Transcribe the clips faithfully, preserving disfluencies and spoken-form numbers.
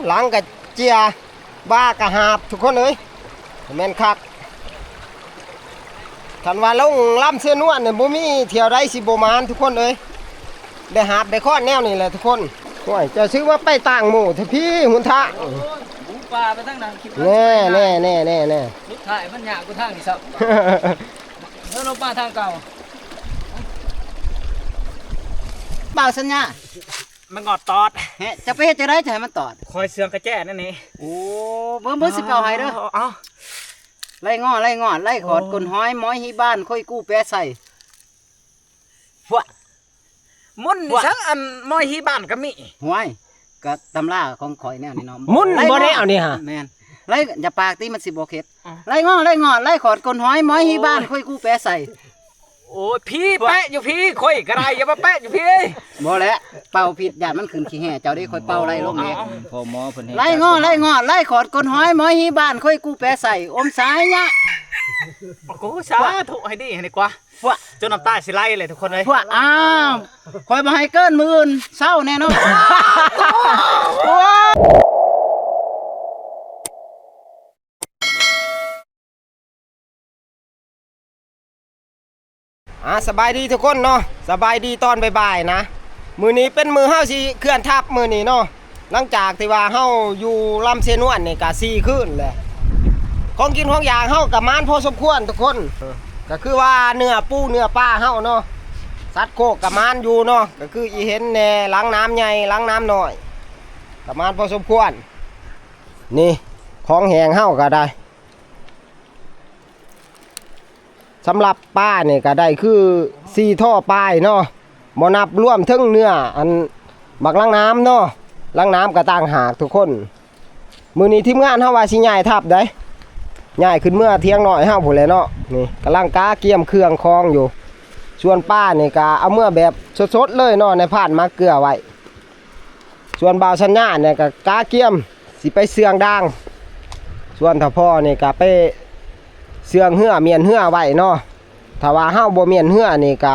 หลังกะเจีย บ่ากะหาบทุกคนเอ้ย แม่นคัก คันว่าลงลำเซนวนเนี่ยบ่มีเที่ยวใดสิบ่หมานทุกคนเอ้ย ได้หาบได้ค้อนแนวนี่แหละทุกคน โอ้ย เจ้าซื้อมาไปต่างหมู่เถอะพี่ หนทาง หมูป่าไปทางนั้น คิดว่า แน่ แน่ แน่ แน่ แน่ สุดท้ายมันยากกว่าทางนี่ซ้ำ เดินลงมาทางเก่า บ่าวสัญญา มันงอดตอด แฮะ จะไปเฮ็ดจั่งใดจะให้มันตอด คอยเสื่องกระแจนั่นนี่ โอ้ เบิ่ง เบิ่งสิเป่าให้เด้อ เอา ไล่งอ ไล่งอ ไล่ขอด โอ้ ก้นหอย หมอยฮีบ้าน ค่อยกู้แปะใส่ พวก มุ่นนี่ ว่า สังอันหมอยฮีบ้านก็มี ห้วย ก็ตำราของข่อยแนวนี้เนาะ มุ่น ไล่งอ บ่ได้เอานี่ฮะ แม่น ไล่ อย่าปากติ มันสิบ่เข็ด อ่ะ ไล่งอ ไล่งอ ไล่ขอดก้นหอย หมอยฮีบ้าน โอ้ย ค่อยกู้แปะใส่ โอ้ย พี่แปะอยู่พี่ ข่อยก็ได้ อย่ามาแปะอยู่พี่ บ่แหละ เป่าผิด ย่านมันขึ้นขี้แห่เจ้าเด้ ข่อยเป่าไล่ลงแน่ เอา พ่อหมอเพิ่นให้ ไล่งอ ไล่งอ ไล่ขอดก้นหอย หมอยฮีบ้าน ค่อยกู้แปะใส่ อมสายยะ โอ้โห สาธุ ให้ดี ให้ดีกว่า พวก จนน้ำตาสิไหลเลยทุกคนเลย พวก อ้าว ข่อยบ่ให้เกินมื้ออื่นเช้าแน่นอน อ่า สบายดีทุกคนเนาะ สบายดีตอนบ่ายๆนะ มื้อนี้เป็นมื้อเฮาสิเคลื่อนทัพมื้อนี้เนาะ หลังจากที่ว่าเฮาอยู่ลำเซนวนนี่ก็สี่คืนแหละ ของกินของอยากเฮาก็หมานพอสมควรทุกคน ก็คือว่าเนื้อปูเนื้อปลาเฮาเนาะ สัตว์โคกก็หมานอยู่เนาะ ก็คืออีเห็นแหน่ หลังน้ำใหญ่ หลังน้ำน้อย ก็หมานพอสมควร นี่ ของแห้งเฮาก็ได้ สำหรับปลานี่ก็ได้คือสี่ท่อปลายเนาะ บ่นับรวมถึงเนื้ออันบักลังน้ำเนาะ ลังน้ำก็ต่างหากทุกคน มื้อนี้ทีมงานเฮาว่าสิย้ายทัพได้ ย้ายขึ้นเมือเถียงน้อยเฮาพู้นแหละเนาะ นี่กำลังกะเกียมเครื่องของอยู่ ส่วนปลานี่ก็เอาเมือแบบสดๆเลยเนาะ ในพานหมักเกลือไว้ ส่วนบ่าวสัญญาเนี่ยก็กะเกียมสิไปเสื่องดาง ส่วนถ้าพ่อนี่ก็ไปเสื่องเฮือเมียนเฮือไว้เนาะ ถ้าว่าเฮาบ่เมียนเฮือนี่ก็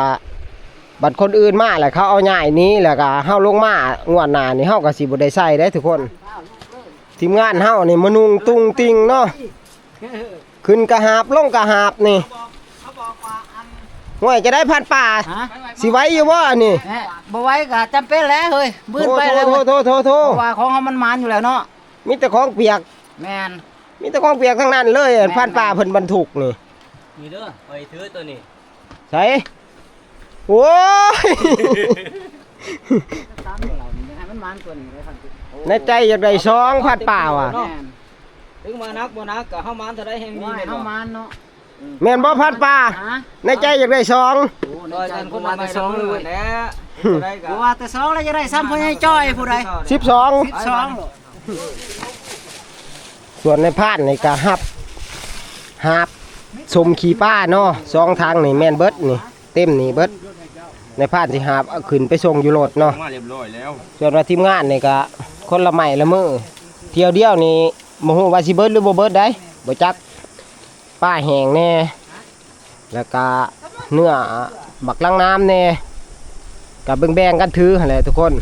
บัดคนอื่นมาแล้วเขาเอาย้ายหนีแล้วก็เฮาลงมางวดหน้านี่เฮาก็สิบ่ได้ใส่เด้ทุกคน ทีมงานเฮานี่มานุ่งตุงติงเนาะ ขึ้นกะหาบลงกะหาบนี่ เขาบอกว่าอัน ห้วยจะได้พันป่า ฮะ สิไหวอยู่บ่อันนี้ แหม บ่ไหวก็จำเป็นแล้วเฮ้ย บื้นไปแล้ว โถ โถ โถ โถ เพราะว่าของเฮามันหมานอยู่แล้วเนาะ มีแต่ของเปียก แม่น มีแต่ของเปียกทั้งนั้นเลย แม่น พันป่าเพิ่นบรรทุกนี่ นี่เด้อ ไปถือตัวนี้ ใส่ โอ้ย ตามเรานี่ให้มันหมานตัวนี้เลยครับ ในใจอยากได้สองพันป่าว่ะ แม่น ถึงว่านักบ่นักก็เฮาหมานเท่าใดแฮงมี ว่าให้ แม่นบ่ เฮาหมานเนาะ แม่นบ่พันป่า ฮะ ในใจอยากได้สอง โอ้ ในใจ ซอยกันคนละไม้ละมือแหละ ผู้ใดก็ บ่ว่าแต่สองแล้วจะได้ซ้ำพ่อใหญ่จ้อยผู้ใด สิบสอง สิบสอง ส่วนในพานนี่ก็หับ หาบสมขี้ปลาเนาะ สองถังนี่แม่นเบิดนี่ เต็มนี่เบิด ในพานสิหาบเอาขึ้นไปส่งอยู่รถเนาะ มาเรียบร้อยแล้ว ส่วนว่าทีมงานนี่ก็คนละไม้ละมือ เที่ยวเดียวนี่บ่ฮู้ว่าสิเบิดหรือบ่เบิดได้ บ่จัก ปลาแห้งแน่ แล้วก็เนื้อบักลังน้ำแน่ ก็แบ่งๆกันถือหั่นแหละทุกคน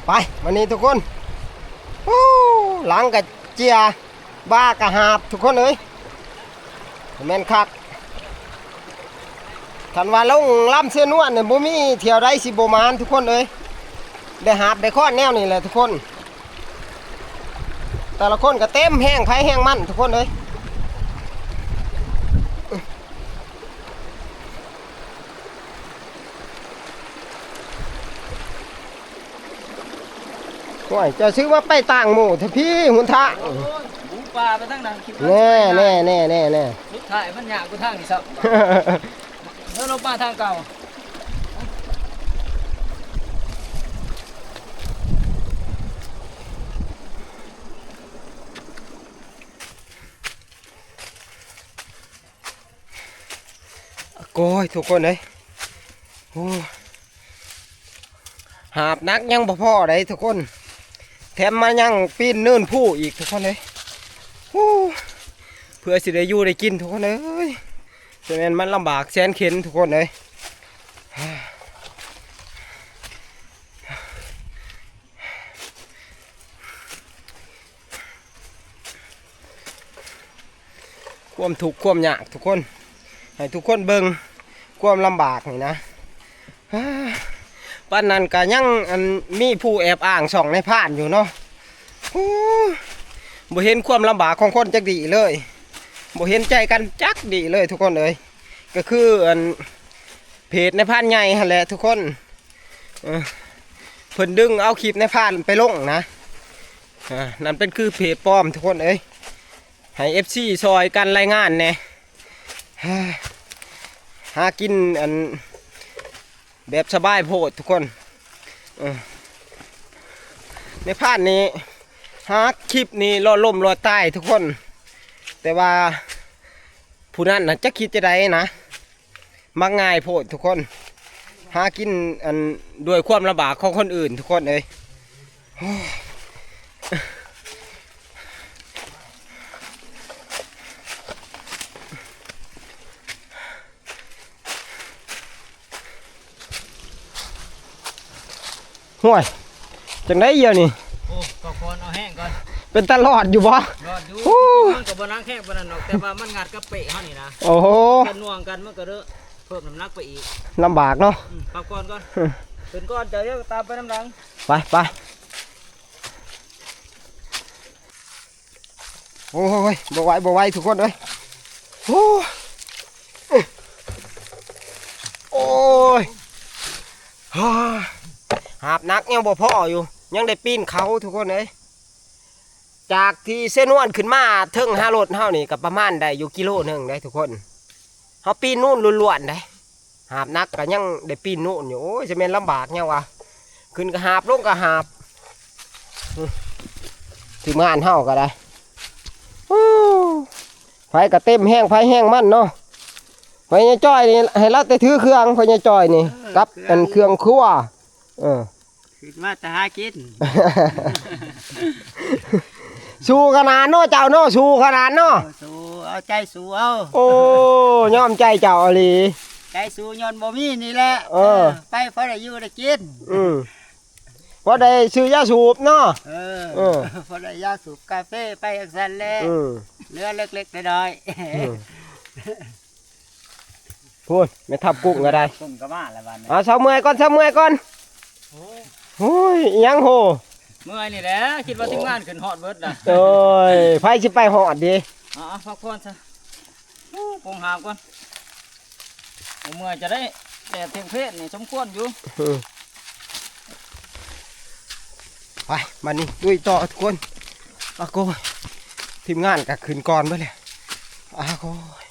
ไป มานี่ทุกคน โอ้ หลังกะเจีย บ่ากะหาบทุกคนเอ้ย แม่นคัก คันว่าลงลำเซนวนเนี่ยบ่มีเที่ยวใดสิบ่หมานทุกคนเอ้ย ได้หาบได้ค้อนแนวนี่แหละทุกคน แต่ละคนก็เต็มแฮงไผแฮงมันทุกคนเอ้ย โอ้ย เจ้าซื้อมาไปต่างหมู่เถอะพี่ หนทาง หมูป่าไปทางนั้น คิดว่า แน่ แน่ แน่ แน่ แน่ สุดท้ายมันยากกว่าทางนี่ซ้ำ เดินลงมาทางเก่า โอ้ย ทุกคนเอ้ย โอ้ หาบหนักยังบ่พอได้ทุกคน แถมมายังปีนเนินภูอีกทุกคนเอ้ย โอ้ เพื่อสิได้อยู่ได้กินทุกคนเอ้ย ฉะนั้นมันลำบากแสนเข็ญทุกคนเอ้ย ความทุกข์ความยากทุกคน ให้ทุกคนเบิ่งความลำบากนี่นะ ปานนั้นก็ยังอันมีผู้แอบอ้างช่องนายพรานอยู่เนาะ โอ้ บ่เห็นความลำบากของคนจักดีเลย บ่เห็นใจกันจักดีเลยทุกคนเอ้ย ก็คืออันเพจนายพรานใหญ่หั่นแหละทุกคน เออ เพิ่นดึงเอาคลิปนายพรานไปลงนะ อ่า นั่นเป็นคือเพจปลอมทุกคนเอ้ย ให้เอฟซีซอยกันรายงานแหน่ หากินอันแบบสบายโพดทุกคน เออ นายพรานนี่หาคลิปนี่รอดล้มรอดตายทุกคน แต่ว่าผู้นั้นน่ะจะคิดจะไดนะ มักง่ายโพดทุกคน หากินอันด้วยความลำบากของคนอื่นทุกคนเอ้ย ห้วย จังได๋เดี๋ยวนี้ โอ้ ก็ควรเอาแห้งก่อน เป็นตาลอดอยู่บ่ รอดอยู่ โอ้ มันก็บ่หนักแฮงปานนั้นดอก แต่ว่ามันงัดกับเป๊ะเฮานี่นะ โอ้โห กันน่วงกันมันก็เด้อ เพิ่มน้ำหนักไปอีก ลำบากเนาะ อืม พักก่อนก่อน อืม ขึ้นก่อน เดี๋ยวตามไปนำหลัง ไป ไป โอ้ย บ่ไหว บ่ไหว ทุกคนเอ้ย โอ้ย โอ้ย หาบหนักยังบ่พออยู่ ยังได้ปีนเขาทุกคนเอ้ย จากที่เซนวนขึ้นมาเทิงหารถเฮานี่ก็ประมาณได้อยู่กิโลหนึ่งได้ทุกคน เฮาปีนนู่นล้วนๆได้ หาบหนักก็ยังได้ปีนนู่นอยู่ โอ้ย จะแม่นลำบากยังวะ ขึ้นก็หาบ ลงก็หาบ อืม ทีมงานเฮาก็ได้ โอ้ ไผก็เต็มแฮงไผแฮงมันเนาะ พ่อใหญ่จ้อยนี่ให้ลาวแต่ถือเครื่อง พ่อใหญ่จ้อยนี่ เออ กับ เครื่อง อันเครื่องครัว เออ ขึ้นมาแต่หากิน สู้ขนาดเนาะเจ้าเนาะ สู้ขนาดเนาะ เอาสู้ เอาใจสู้เอา โอ้ ยอมใจเจ้าอีหลี ใจสู้ย้อนบ่มีนี่แหละ เออ เออ ไปพอได้อยู่ได้กิน อืม พอได้ซื้อยาสูบเนาะ เออ เออ พอได้ยาสูบกาแฟไปจั่งซั้นแหละ อืม เหลือเล็กๆน้อยๆ อืม พู้น แม่ทัพกุ้งก็ได้ กุ้งก็มาแล้วบัดนี้ เอาเซาเมื่อยก่อน เซาเมื่อยก่อน โอ้ โอ้ย อิหยังโห เมื่อยนี่แหละ คิดว่าทีมงานขึ้นฮอดเบิดนะ โอ้ย ไผสิไปฮอดเด้ อ่า พักผ่อนซะ โอ้ ปงหามก่อน บ่เมื่อยจะได้ แดดเที่ยงเพศนี่สมควรอยู่ อืม ไป บัดนี้ลุยต่อทุกคน อ่ะโกย ทีมงานก็ขึ้นก่อนเบิดเลย อ่ะโกย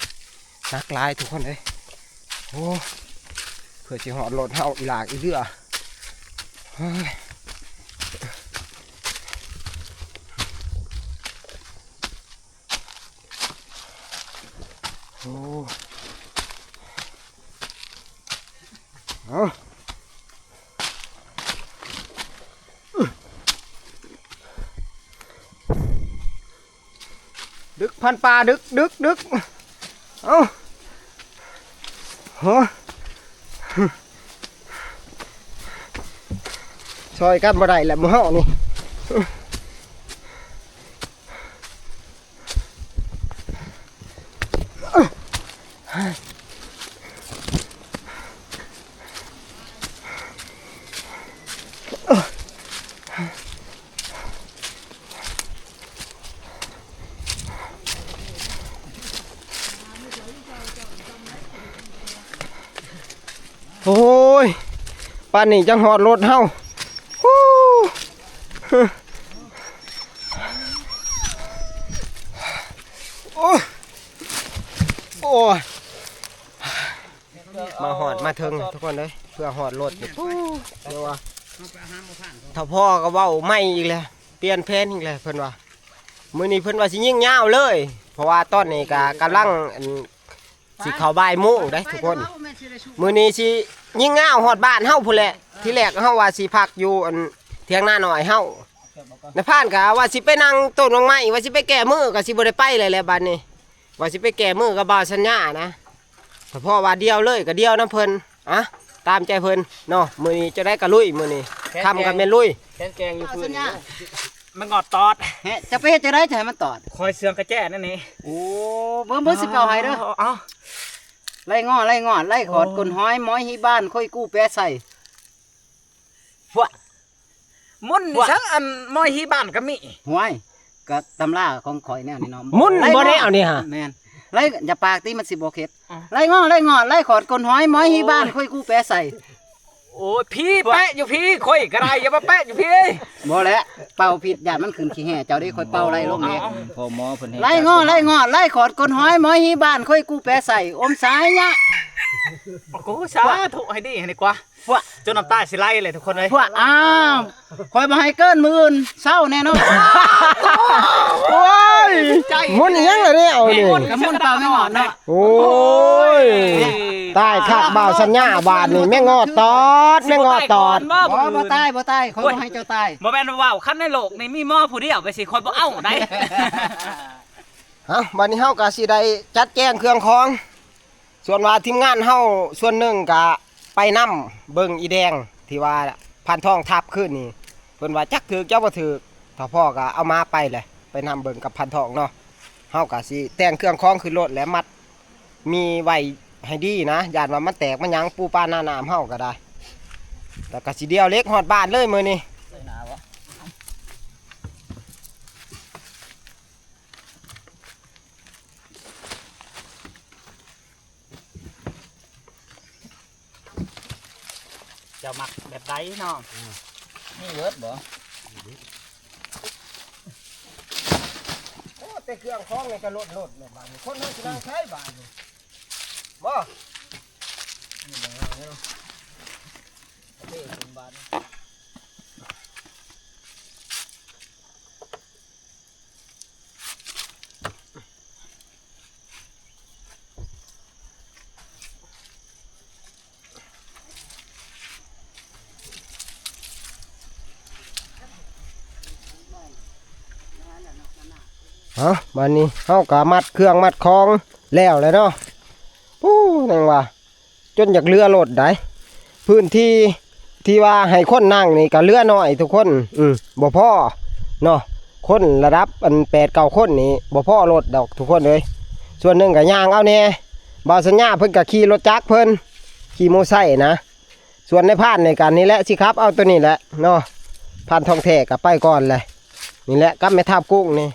หนักหลายทุกคนเอ้ย โอ้ เพื่อสิฮอดรถเฮาอีหลากอีเรือ เฮ้ย โอ้ เอา ดึกพันปลา ดึก ดึก ดึก เอ้า ฮะ ซอยกันบ่ได้แหละหมู่เฮานี่ โอ้ย ปานนี้จั่งฮอดรถเฮา ฮู้ โอ้ โอ้ย มาฮอดมาถึงทุกคนเอ้ย เพื่อฮอดรถนี่ ฮู้ เดี๋ยวว่า ถ้าพ่อก็เว้าใหม่อีกแล้ว เปลี่ยนแผนอีกแล้ว เพิ่นว่า มื้อนี้เพิ่นว่าสิยิงยาวเลย เพราะว่าตอนนี้ก็กำลัง อัน สิเข้าบ่ายโมงเด้ทุกคน มื้อนี้สิยิงยาวฮอดบ้านเฮาพู้นแหละ ทีแรกเฮาว่าสิพักอยู่อันเถียงนาน้อยเฮา นายพรานก็ว่าสิไปนั่งต้นหมากไม้ ว่าสิไปแก้มือ ก็สิบ่ได้ไปเลยแหละบัดนี้ ว่าสิไปแก้มือกับบ่าวสัญญานะ แต่พ่อว่าเดียวเลยก็เดียวนำเพิ่น อ่ะ ตามใจเพิ่นเนาะ มื้อนี้จะได้กะลุย มื้อนี้ แขนแกร่ง ค่ำก็แม่นลุย แขนแกร่งอยู่พื้น มันงอดตอด เฮ้ย จะไปเฮ็ดจั่งใดจะให้มันตอด คอยเสื่องกระแจนั่นนี่ โอ้ เบิ่ง เบิ่งสิเป่าให้เด้อ เอา ไล่งอ ไล่งอ ไล่ขอด โอ้ ก้นหอย หมอยหีบ้าน ค่อยกู้แปะใส่ พวก มุ่นนี่ พวก สังอันหมอยหีบ้านก็มี ห้วย ก็ตำราของข่อยแนวนี้เนาะ มุ่น ไล่งอ บ่ได้เอานี่ฮะ แม่น ไล่ อย่าปากติ มันสิบ่เข็ด อ่ะ ไล่งอ ไล่งอ ไล่ขอด ก้นหอย หมอยหีบ้าน โอ้ย ค่อยกู้แปะใส่ โอ้ย พี่แปะอยู่พี่ ข่อยก็ได้ อย่ามาแปะอยู่พี่ บ่แล้ว เป่าผิด ย่านมันขึ้นขี้แห่เจ้าเด้ ข่อยเป่าไล่ลงนี่ เอา พ่อหมอเพิ่นให้ ไล่งอ ไล่งอ ไล่ขอด ก้นหอย หมอยหีบ้าน ค่อยกู้แปะใส่ อมสายยะ โอ้โห สาธุ ให้ดี ให้ดีกว่า พวก จนน้ำตาสิไหลเลยทุกคนเลย พวก อ้าว ข่อยบ่ให้เกินมื้ออื่นเช้าแน่นอน โอ้ย ใจ มุ่นอีหยังล่ะเนี่ย เอานี่ มุ่นกับมุ่นเป่าแม่งอดเนาะ โอ้ย ตายคักบ่าวสัญญาบาดนี่ แม่งอดตอด แม่งอดตอด บ่ บ่ตาย บ่ตาย ข่อยบ่ให้เจ้าตาย บ่แม่นว่าคันในโลกนี่มีหมอผู้เดียวไปสิ ข่อยบ่เอาได้ เอ้า บัดนี้เฮาก็สิได้จัดแจงเครื่องของ ส่วนว่าทีมงานเฮาส่วนหนึ่งก็ไปนำเบิ่งอีแดงที่ว่าพานทองทับคืนนี้ เพิ่นว่าจักถืกจักบ่ถืก ถ้าพ่อก็เอาหมาไปเลย ไปนำเบิ่งกับพานทองเนาะ เฮาก็สิแต่งเครื่องของขึ้นรถและมัดมีไว้ให้ดีนะ ย่านว่ามันแตกมันหยังปูปลาหน้าน้ำเฮาก็ได้ แล้วก็สิเดี่ยวเหล็กฮอดบ้านเลยมื้อนี้ เจ้ามักแบบใดเนาะ อืม มีเวิร์ดบ่ โอ้ แต่เครื่องของนี่ก็ลดๆเลยบาดนี้ คนเฮาสินั่งใช้บาดนี้ บ่ นี่บ่เอาเนาะ เท่ขึ้นบาดนี้ เอา บัดนี้เฮาก็มัดเครื่องมัดของแล้วแหละเนาะ ปู้ นั่งว่า จนอยากเหลือรถได้ พื้นที่ที่ว่าให้คนนั่งนี่ก็เหลือน้อยทุกคน อืม บ่พอเนาะ คนระดับอันแปดเก้าคนนี่บ่พอรถดอกทุกคนเอ้ย ส่วนหนึ่งก็ย่างเอาแหน่ บ่าวสัญญาเพิ่นก็ขี่รถจักรเพิ่น ขี่มอไซค์นะ ส่วนนายพรานนี่ก็นี่แหละสิขับเอาตัวนี้แหละเนาะ พรานทองแท้ก็ไปก่อนเลย นี่แหละกับแม่ทัพกุ้งนี่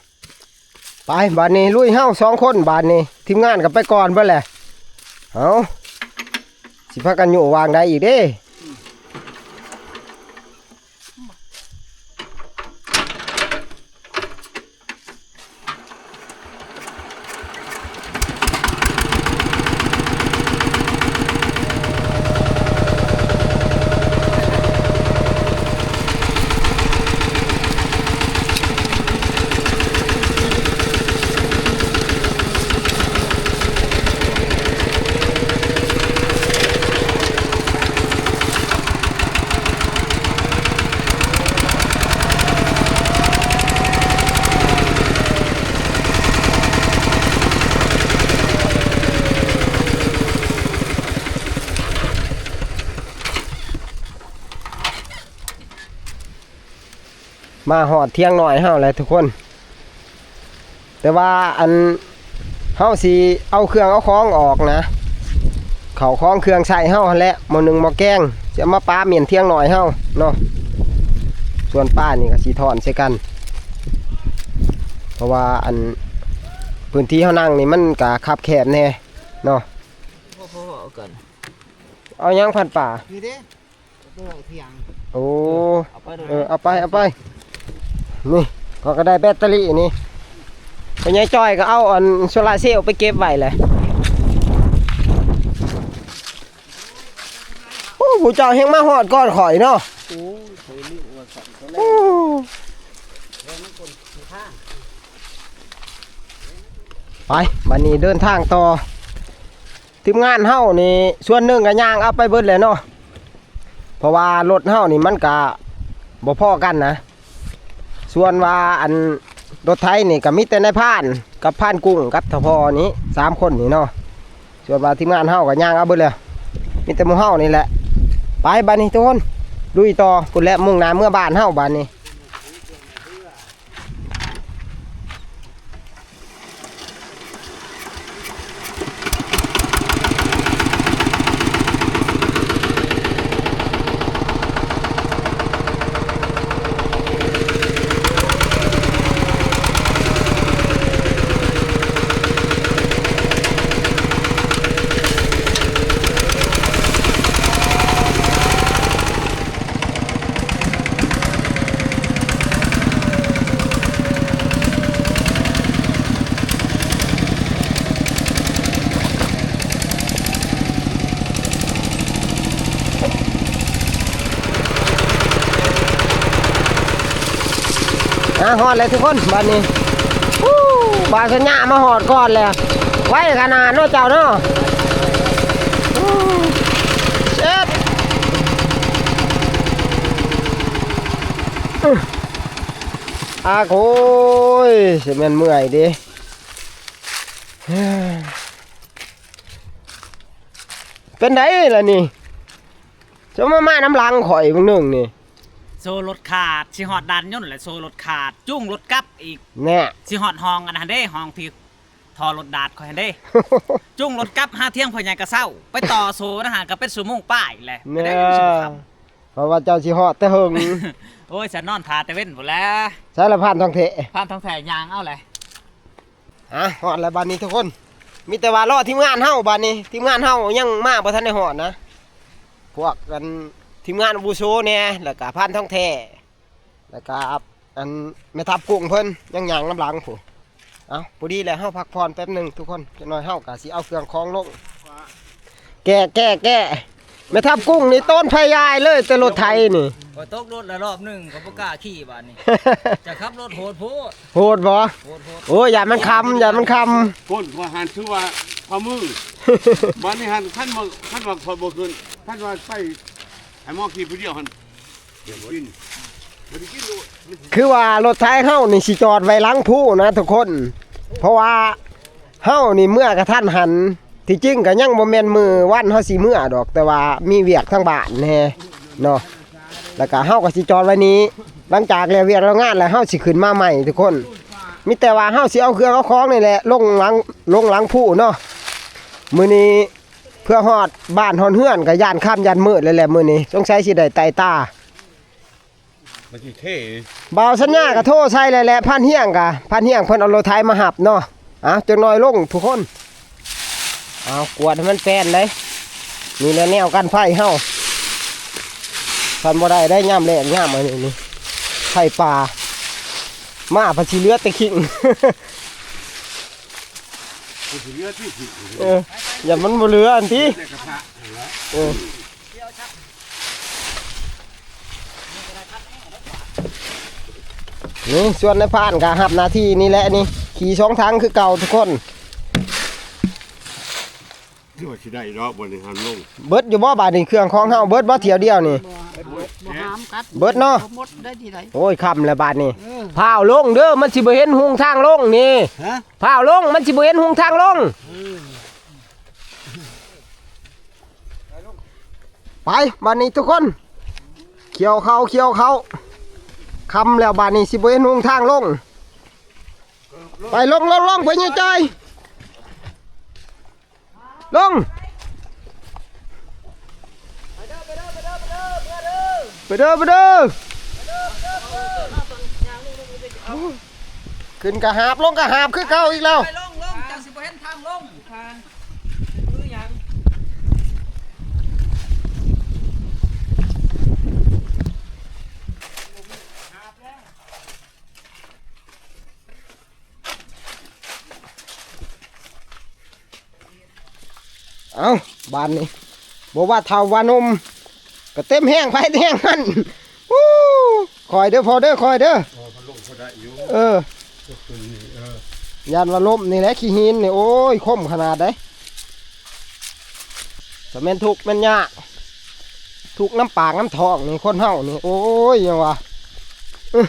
ไป บาดนี้ลุยเฮาสองคน บาดนี้ทีมงานก็ไปก่อนเบิดแหละ เอา สิพากันอยู่วางได้อีกเด้ มาฮอดเถียงน้อยเฮาแล้วทุกคน แต่ว่าอันเฮาสิเอาเครื่องเอาของออกนะ เข้าของเครื่องใช้เฮาหั่นแหละ หม้อนึ่งหม้อแกง สิเอามาปาเมียนเถียงน้อยเฮาเนาะ ส่วนปลานี่ก็สิถอนใส่กัน เพราะว่าอันพื้นที่เฮานั่งนี่มันก็คับแคบแน่เนาะ พอๆกัน เอาหยังพันป่า นี่เด้ ตัวเถียง โอ้ เอาไปเลย เออ เอาไป เอาไป นี่ เขาก็ได้แบตเตอรี่นี่ พ่อใหญ่จ้อยก็เอาอันโซลาร์เซลล์ไปเก็บไว้เลย โอ้ ผู้เจ้าแฮงมาฮอดก่อนข่อยเนาะ โอ้ย ข่อยลืมว่าสั่นซะแล้ว โอ้ ไป บัดนี้เดินทางต่อ ทีมงานเฮานี่ส่วนหนึ่งก็ย่างเอาไปเบิดแหละเนาะ เพราะว่ารถเฮานี่มันก็บ่พอกันนะ ส่วนว่าอัน รถไถนี่ก็มีแต่นายพรานกับพรานกุ้งกับทพอนี่สามคนนี่เนาะ ส่วนว่าทีมงานเฮาก็ย่างเอาเบิดแล้ว มีแต่หมู่เฮานี่แหละ ไปบัดนี้ทุกคน ลุยต่อ พุ้นแหละ มุ่งหน้าเมือบ้านเฮาบัดนี้ อ่ะ ฮอดแล้วทุกคนบัดนี้ ฮู้ บ่าวสัญญามาฮอดก่อนแล้ว ไวขนาดเนาะเจ้าเนาะ ฮู้ เช็ด อ่ะ โอ้ย สิแม่นเมื่อยเด้ เป็นไดล่ะนี่ จะมา มานำหลังข่อยเบิ่งหนึ่งนี่ โซ่รถขาด สิฮอดด่านยนต์แหละ โซ่รถขาด จูงรถกลับอีก แน่ สิฮอดห้องอันนั้นเด้ ห้องที่ท่อรถดาดข่อยหั่นเด้ จูงรถกลับหาเถียงพ่อใหญ่กะเซ้า ไปต่อโซ่นะฮะ ก็เป็นชั่วโมงปลายแหละ แน่ จะได้เป็นชั่วโมงค่ำ เพราะว่าเจ้าสิฮอดแต่เฮิง โอ้ย ฉันนอนท่าแต่เว้นพู้นแหละ ใช่ละพรานทองแท้ พรานทองแท้ย่างเอาแหละ อ่ะ ฮอดแล้วบัดนี้ทุกคน มีแต่ว่ารอทีมงานเฮาบัดนี้ ทีมงานเฮายังมาบ่ทันได้ฮอดนะ พวกกัน ทีมงานอาวุโสแน่ แล้วก็พรานทองแท้ แล้วก็อันแม่ทัพกุ้งเพิ่นยังย่างนำหลังพู้น เอ้า พอดีแหละ เฮาพักผ่อนแป๊บหนึ่งทุกคน จักหน่อยเฮาก็สิเอาเครื่องของลง แก้ แก้ แก้ แม่ทัพกุ้งนี่ต้นพะยายเลย แต่รถไถนี่ ข้อยตกรถแล้วรอบหนึ่ง ข้อยบ่กล้าขี่บาดนี้ จะขับรถโหดโพด โหดบ่ โหดโพด โอ้ย ย่านมันคำ ย่านมันคำ ก้นข้อยหันชื่อว่าพามือ บาดนี้หันคันว่า คันว่าข้อยบ่ขึ้น คันว่าไปให้หมอขี่ผู้เดียวหัน เดี๋ยวกิน บ่ได้กินโลด คือว่ารถไถเฮานี่สิจอดไว้หลังภูนะทุกคน เพราะว่า เฮานี่เมือกะทันหัน ที่จริงก็ยังบ่แม่นมื้อวันเฮาสิเมือดอก แต่ว่ามีเวียกทางบ้านแหน่เนาะ แล้วก็เฮาก็สิจอดไว้นี้ หลังจากแล้วเวียกแล้วงานแล้วเฮาสิขึ้นมาใหม่ทุกคน มีแต่ว่าเฮาสิเอาเครื่องเอาของนี่แหละ ลงหลัง ลงหลังภูเนาะ มื้อนี้เพื่อฮอดบ้านฮอดเฮือนก็ย่านค่ำย่านมืดแล้วแหละมื้อนี้ สงสัยสิได้ไต่ตา มันสิเท่ บ่าวสัญญาก็โทรใส่แล้วแหละ พรานเฮียงก็ พรานเฮียงเพิ่นเอารถไถมาฮับเนาะ เอาจักหน่อยลงทุกคน เอากวาดให้มันแปนเลย นี่แหละแนวกันไฟเฮา คันบ่ได้ได้ยามแลงยามอันนี้นี่ ไฟป่า มาพัดสิเหลือแต่ขิง มันสิเหลือที่สิ เออ อย่ามันบ่เหลืออันติ แต่กระทะนั่นแหละ เออ นี่ส่วนนายพรานก็รับหน้าที่นี่แหละนี่ ขี่สองถังคือเก่าทุกคน คือว่าสิได้ดอกบ่ได้หันลง เบิดอยู่บ่บาดนี้ เครื่องของเฮาเบิดบ่เที่ยวเดียวนี่ บ่หามกัด เบิดเนาะ บ่หมดได้ที่ใด โอ้ย ค่ำแล้วบาดนี้ เออ ฟ้าวลงเด้อ มันสิบ่เห็นหุงทางลงนี่ ฮะ ฟ้าวลง มันสิบ่เห็นหุงทางลง เออ ไป บาดนี้ทุกคน เกี่ยวข้าว เกี่ยวข้าว ค่ำแล้วบาดนี้สิบ่เห็นหนทางลง ไป ลง ลง ลง ไปเนี่ยจอย ลง ไปเด้อ ไปเด้อ ขึ้นกะหาบ ลงกะหาบ คือเก่าอีกแล้ว ไปลง ลง จังสิบ่เห็นทางลง คือหยัง เอ้า บาดนี้ บ่ว่าเฒ่าว่าหนุ่ม ก็เต็มแฮงไผแฮงมัน อู้ คอยเด้อพ่อเด้อ คอยเด้อ เออ มันลงพอได้อยู่ เออ ตัวนี้ เออ ย่านว่าล้มนี่แหละ ขี้หินนี่ โอ้ย คมขนาดใด สะแม่นทุกข์แม่นยาก ทุกข์นำปากนำท้องนี่ คนเฮานี่ โอ้ย หยังวะ อื้อ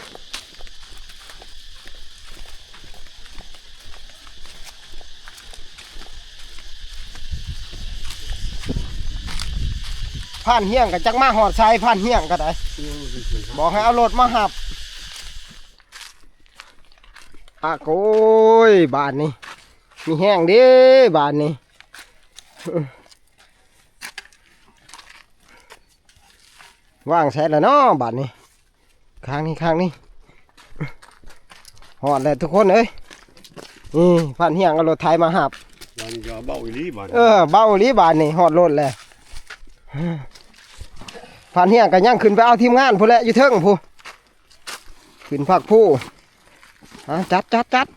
ผ่านเฮียงก็จักมาฮอดไส ผ่านเฮียงก็ได้ บอกให้เอารถมาฮับ อ่ะ โอ้ย บาดนี้ มีแฮงเด้ บาดนี้ วางใส่แล้วเนาะ บาดนี้ ข้างนี้ ข้างนี้ ฮอดแล้วทุกคนเอ้ย นี่ ผ่านเฮียงเอารถไถมาฮับ บาดนี้ก็เบาอีหลีบาดนี้ เออ เบาอีหลีบาดนี้ ฮอดรถแล้ว ผ่านเฮียงก็ยังขึ้นไปเอาทีมงานพู้นแหละ อยู่เทิงพู้น ขึ้นพักพู้น อ่ะ จัด จัด จัด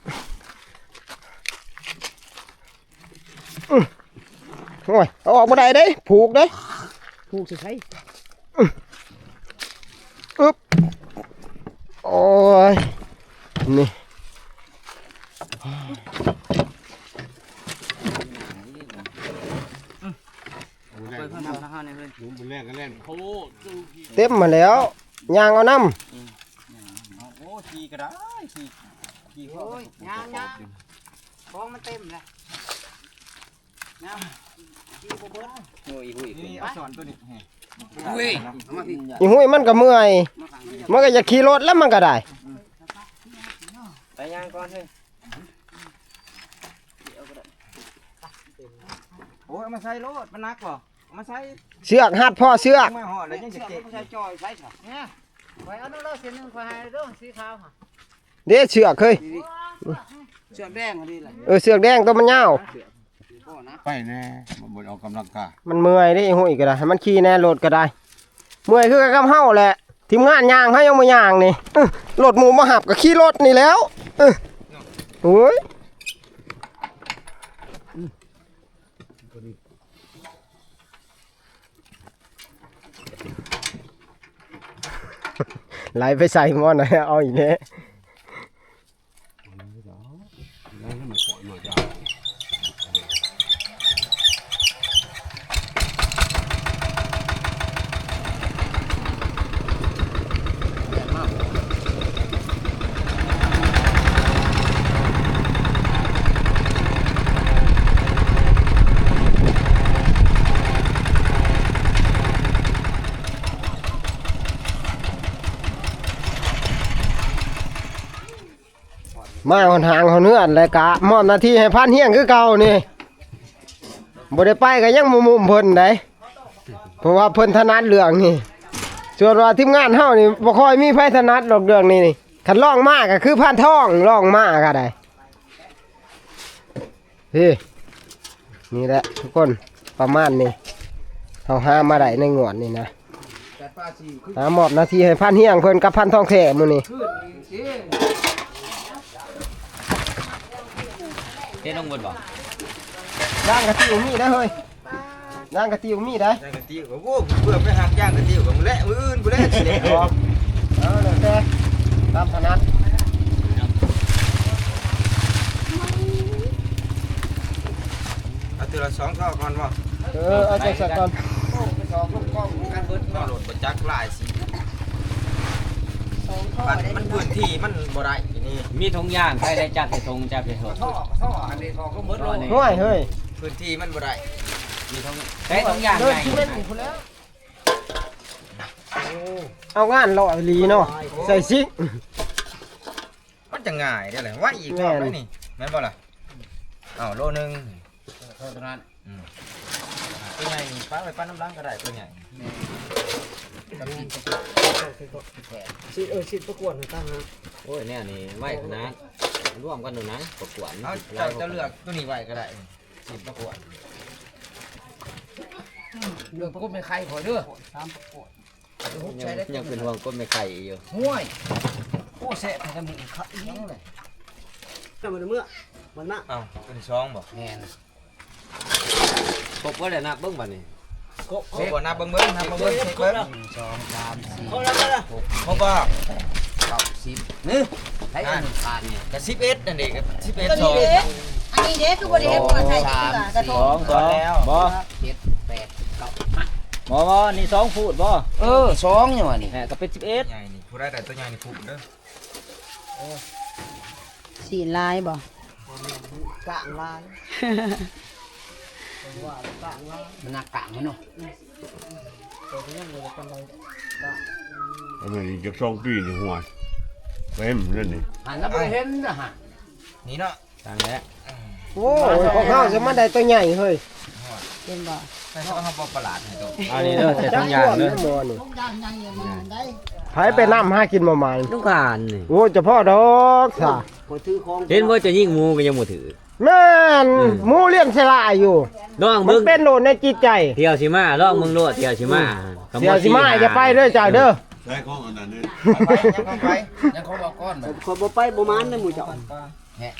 อื้อ โอ้ย เอาออกบ่ได้เด้ ผูกเด้ ผูกใส่ไส อึ๊บ โอ้ย นี่ ไปเพิ่มน้ำเฮาหน่อยเฮ้ย หมุนไปแล่นก็แล่น โอ้ เต็มมาแล้ว ย่างเอานำ อืม โอ้ ขี่ก็ได้ ขี่ ขี่ โอ้ย ย่าง ย่าง ของมันเต็มแล้ว ย่าง ขี่บ่เบิด โอ้ย อีหุย นี่ เอาสอนตัวนี้ อุ้ย เอามาพี่ อีหุยมันก็เมื่อย มาขังนี่ มันก็อยากขี่รถแล้วมันก็ได้ ไปย่างก่อนเฮ้ย โอ้ย เอามาใส่โลด มันหนักบ่ เอามาใส่ เสือกฮัดพ่อเสือก มาฮอดแล้วยังจะเก็บ เสือกมันใส่จอยใส่ซะ เนี่ย ข่อยเอาโลดเส้นหนึ่ง ข่อยให้เด้อ สีขาวค่ะ เด้เสือกเฮ้ย เสือกแดงอันนี้แหละ เออ เสือกแดงตัวมันยาว พ่อนะ ไปแน่ มันบ่ได้ออกกำลังกาย มันเมื่อยเด้ อีหุยก็ได้ ให้มันขี่แน่ รถก็ได้ เมื่อยคือกันกับเฮาแหละ ทีมงานย่างเฮายังบ่ย่างนี่ เออ รถหมู่มาฮับก็ขี่รถนี่แล้ว เออ โอ้ย ไหลไปใส่หม้อหน่อย เอาอีกแล้ว มาหอนหางหอนเฮือนแล้วกะมอบหน้าที่ให้พันเฮียงคือเก่านี่ บ่ได้ไปก็ยังมุมๆเพิ่นได้ เพราะว่าเพิ่นถนัดเรื่องนี่ ส่วนว่าทีมงานเฮานี่บ่ค่อยมีไผถนัดดอกเรื่องนี้นี่ คันลองมาก็คือพันทอง ลองมาก็ได้ เฮ้ย นี่แหละทุกคน ประมาณนี้ เฮาหามาได้ในงวดนี้นะ หามอบหน้าที่ให้พันเฮียงเพิ่นกับพันทองแท้มื้อนี้ เฮ็ดลงบนบ่ ย่างกะติวมีได้เฮ้ย ย่างกะติวมีได้ ย่างกะติวก็ โอ้ เพื่อไปหักย่างกะติวก็มื้อแลงมื้ออื่นพุ้นแหละสิได้ออก เออ แล้วแต่ตามถนัด เอาทีละสองท่อก่อนบ่ เออ เอาจังซั่นก่อน ท่อรถบ่จักหลายสิ มัน มันพื้นที่มันบ่ได้นี่ มีถุงยาง ใครได้จับใส่ถุง จับใส่ถุง ท่อ ท่ออันนี้ท่อก็หมดเลย ห้วยเฮ้ย พื้นที่มันบ่ได้ มีถุง ใช้ถุงยาง เดิน ใหญ่ ที่เล่นอยู่พุ้นแล้ว เอางานเลาะอีหลีเนาะ ใส่ซิก มันจะง่ายเด้อเลย ว่าอีกรอบ แม่น ได้นี่ แม่นบ่ล่ะ เอาโลนึง เท่านั้น อืม ตัวใหญ่นี่ปะไว้ปะน้ำล้างก็ได้ ตัวใหญ่ สิ เออ สิประกวดให้ตั้งนะ โอ้ย แนวนี้ไว้ขนาด รวมกันดูนะ ประกวด เอา เจ้า เจ้าเลือกตัวนี้ไว้ก็ได้ สิประกวด เลือกประกวดไม่ใครขอเด้อ สามประกวด ยัง ยังเป็นห่วงคนไม่ไข่อยู่ ห้วย โอ้ แซ่บแท้ๆ มื้อนี้ครับ อีหยังเลย แต่มันเมื่อ มันน่ะ เอ้า ตัวที่สองบ่ แม่น ครบบ่ได้นับเบิ่งบัดนี้ ครบ ครบบ่ นับเบิ่งเบิ่ง นับเบิ่งเบิ่ง เช็คเบิ่ง หนึ่ง สอง สาม สี่ ครบแล้ว ครบบ่ เก้า สิบ นี่ ใช้อันนี้ผ่านเนี่ย ก็สิบเอ็ดนั่นเอง สิบเอ็ด สอง อันนี้เด้ คือบ่ได้เห็นว่าใส่ สอง สอง บ่ เจ็ด แปด เก้า บ่ บ่ นี่สองพูดบ่ เออ สองอยู่อันนี้ แหม ก็เป็นสิบเอ็ด ใหญ่นี่ ผู้ใดได้ตัวใหญ่นี่พูดเด้อ สีลายบ่ กลางลาย มันหนักกลางมันเนาะ อันนี้อีกจักสองปีนี่ห่วย เต็มนั่นนี่ หันแล้วบ่เห็นนะฮะ นี่เนาะ ตามแล้ว โอ้ย ของเฮาจะมาได้ตัวใหญ่เฮ้ย เห็นบ่ แต่เขาเอาบ่ประหลาดให้ตัว อันนี้เด้อ ใส่ถุงยางเด้อ หมอนี่ ไผไปนำหากินบ่หมาน ลูกหลานนี่ โอ้ย เฉพาะดอกซะ เห็นว่าจะยิงหมูก็ยังบ่ถือ แม่น อืม หมูเลี้ยงสลาอยู่ ลอง มัน เบิ่ง เป็นโลดในจิตใจ เที่ยวสิมา ลองเบิ่งโลด เที่ยวสิมา อืม คำว่า เที่ยวสิมา สี่ห้า อย่าไปเด้อเจ้าเด้อ ใช้ของอันนั้นเนี่ย ไปยังของไปยังของบอกก่อน ข้อยบ่ไปบ่หมานนำหมู่เจ้า เนี่ย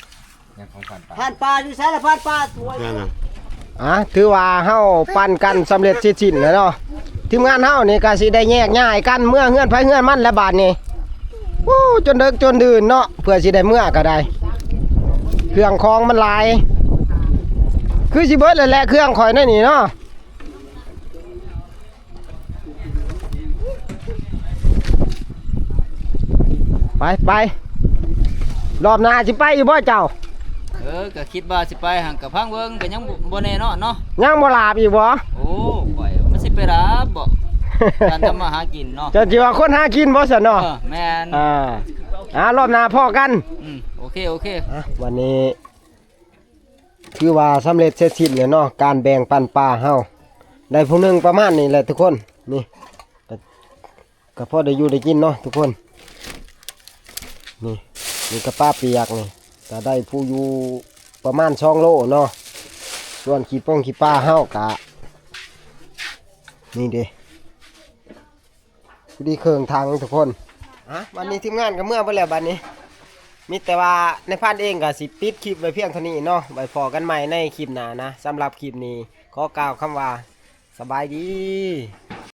ยังของผ่านไป ผ่านป่าอยู่ไสล่ะ ผ่านป่าถวย นั่นน่ะ อ่ะ ถือว่าเฮาปั่นกันสำเร็จเสร็จสิ้นแล้วเนาะ ทีมงานเฮานี่ก็สิได้แยกย้ายกันเมือเฮือนไผเฮือนมันแล้วบาดนี้ โอ้ จนดึกจนดื่นเนาะ เพื่อสิได้เมือก็ได้ เครื่องของมันหลาย คือสิเบิดแล้วแหละเครื่องข่อยในนี่เนาะ ไปไป รอบหน้าสิไปอยู่บ่เจ้า เออ ก็คิดว่าสิไปหั่น ก็พังเบิ่ง ก็ยังบ่ บ่แน่นอนเนาะ ยังบ่หลับอีกบ่ โอ้ ข่อยมันสิไปหลับบ่ การทำมาหากินเนาะ เจ้าสิว่าคนหากินบ่ซั่นเนาะ เออ แม่น อ่า อ่ารอบหน้าพ้อกัน อืม โอเค โอเค อ่ะ วันนี้ ถือว่าสำเร็จเสร็จสิ้นแล้วเนาะ การแบ่งปันปลาเฮา ได้ผู้หนึ่งประมาณนี้แหละทุกคน นี่ ก็ ก็พอได้อยู่ได้กินเนาะทุกคน นี่ นี่ก็ปลาเปียกนี่ ก็ได้ผู้อยู่ประมาณสองโลเนาะ ส่วนขี้ปงขี้ปลาเฮากะ นี่เด้ พอดีเครื่องถังทุกคน อ่ะ วันนี้ทีมงานก็เมือไปแล้วบัดนี้ มีแต่ว่านายพันเองก็สิปิดคลิปไว้เพียงเท่านี้เนาะ ไว้พ้อกันใหม่ในคลิปหน้านะ สำหรับคลิปนี้ขอกล่าวคำว่าสบายดี